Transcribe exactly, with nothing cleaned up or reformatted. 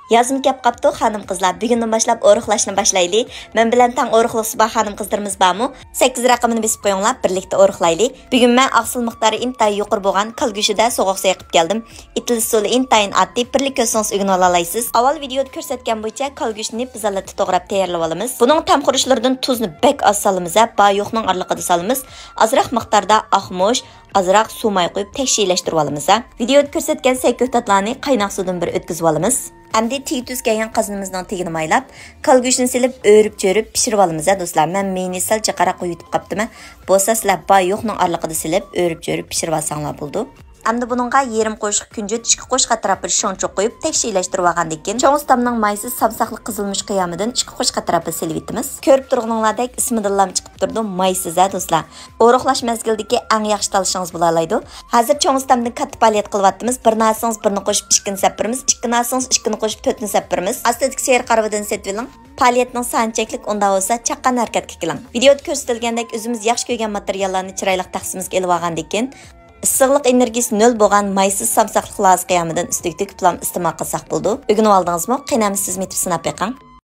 يازمۇ كەپ قاپتۇ، خانىم-قىزلار، بۈگۈندىن باشلاپ ئورۇقلاشنى باشلايلى. مەن بىلەن تەڭ ئورۇقلىغۇسى بار خانىم-قىزلىرىمىز بارمۇ؟ سەككىز رەقىمىنى بېسىپ قويۇڭلار، بىرلىكتە ئورۇقلايلى. بۈگۈن مەن ئاقسىل مىقدارى ئىنتايىن يۇقىرى بولغان كالا گۆشىدە سوغۇق سويۇپ كەلدىم. ئېتىلىش ئۇسۇلى ئىنتايىن ئاددىي، بىرلىكتە كۆرسىڭىز ئۆگىنىۋالالايسىز. ئاۋۋال ۋىدېئودا كۆرسەتكەن بويىچە كالا گۆشىنى بىز ھالەتتە توغراپ تەييارلىۋالىمىز. بۇنىڭ تەم خۇرۇچلىرىدىن تۇزنى بەك ئاز سالىمىز ھە، بار يوقنىڭ ئارىلىقىدا سالىمىز. ئازراق مىقداردا ئاق مۇچ، ئازراق سۇ ماي قۇيۇپ تەكشى ئىلەشتۈرۈۋالىمىز ھە. ۋىدېئودا كۆرسەتكەن سەككۈ تاتلارنى قايناق سۇدىن بىر ئۆتكۈزۈۋالىمىز. ئەمدى تېگى تۈز كەلگەن قازىنىمىزنىڭ تېگىنى مايلاپ، كالا گۆشىنى سېلىپ ئۆرۈپ-چۆرۈپ پىشۇرۇۋالىمىز ھە دوستلار. مەن مېيىنى سەل جىقراق قويۇۋېتىپ قاپتىمەن. بولسا سىلەر بار يوقنىڭ ئارىلىقىدا سېلىپ ئۆرۈپ-چۆرۈپ پىشۇرۇۋالساڭلار بولىدۇ. ئەمدى بۇنىڭغا يېرىم قوشۇق كۈنجۈت، ئىككى قوشۇق ئەتراپىدا شوڭچۇق قويۇپ تەكشى ئىلەشتۈرۈۋالغاندىن كېيىن، چوڭ ئۇستامنىڭ مايسىز سامساقلىق قىزىلمۇچ قىيامىدىن ئىككى قوشۇق ئەتراپىدا سېلىۋېتىمىز. كۆرۈپ تۇرغىنىڭلاردەك ئىسمىدىنلا چىقىپ تۇرىدۇ، مايسىز ھە دوستلار. ئورۇقلاش مەزگىلىدىكى ئەڭ ياخشى تاللىشىڭىز بولالايدۇ. ھازىر چوڭ ئۇستامدىن كاتتا پائالىيەت قىلىۋاتىمىز. بىرنى ئالسىڭىز بىرنى قوشۇپ ئىككىنى سەپپىرىمىز، ئىككىنى ئالسىڭىز ئىككىنى قوشۇپ تۆتنى سەپپىرىمىز. ئاستىدىكى سېرىق ئارىۋىدىن سېتىۋېلىڭ. پائالىيەتنىڭ سانى چەكلىك، ئۇنداق بولسا چاققان ھەرىكەتكە كېلىڭ. ۋىدېئودا كۆرسىتىلگەندەك ئۆزىمىز ياخشى كۆرگەن ماتېرىياللارنى چىرايلىق تەخسىمىزگە ئېلىۋالغاندىن كېيىن، ئىسسىقلىق ئېنېرگىيىسى نۆل بولغان مايسىز سامساقلىق لازا قىيامىدىن ئۈستىگە تۆكۈپلام ئىستېمال قىلساق بولىدۇ. ئۆگىنىۋالدىڭىزمۇ؟ قېنى ئەمدى سىزمۇ ئېتىپ سىناپ بېقىڭ.